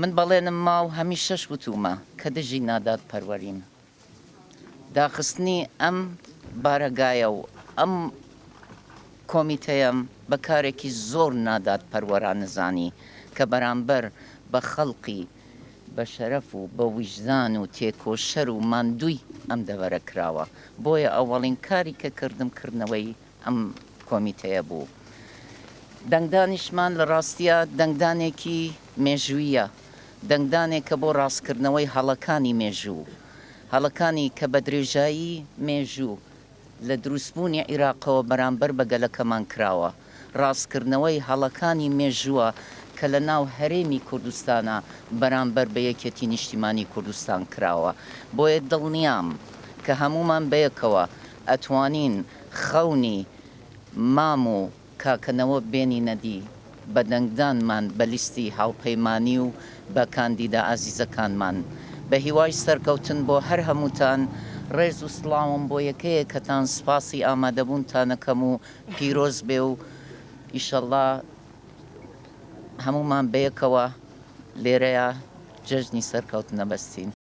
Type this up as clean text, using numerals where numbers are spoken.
من بەڵێنم ما و هەمیشەش وتوومە کە دژی نادادپەروەریم. داخستنی ئەم بارەگایە و ئەم کۆمیتەیەم بە کارێکی زۆر نادادپەروەرانە زانی کە بەرامبەر بە خەڵقی بە شەرەف و بە ویژدان و تێکۆشەر و ماندووی ئەم دەڤەرە کراوە. بۆیە ئەوەڵین کاری کە کردم کردنەوەی ئەم کۆمیتەیە بوو. دەنگدانیشمان لە ڕاستیا دەنگدانێکی مێژوویە، دەنگدانێکە بۆ ڕاستکردنەوەی هەڵەکانی مێژوو، هەڵەکانی کە بە درێژایی مێژوو لە دروستبوونی عیراقەوە بەرامبەر بە گەلەکەمان کراوە، ڕاستکردنەوەی هەڵەکانی مێژووە کە لە ناو هەرێمی کوردستانا بەرامبەر بە یەکێتی نیشتیمانی کوردستان کراوە. بۆیە دڵنیام کە هەموومان بەیەکەوە ئەتوانین خەونی مام و کاکە نەوە بێنینە دی بە دەنگدانمان بە لیستی هاوپەیمانی و بە کاندیدە ئازیزەکانمان. بە هیوای سەرکەوتن بۆ هەر هەمووتان، ڕێز و سڵاوم بۆ یەکەیەکەتان، سپاسی ئامادەبوونتانەکەم و پیرۆز بێ و ئیشەڵا هەموومان بەیەکەوە لێرەیا جەژنی سەرکەوتنە بەستین.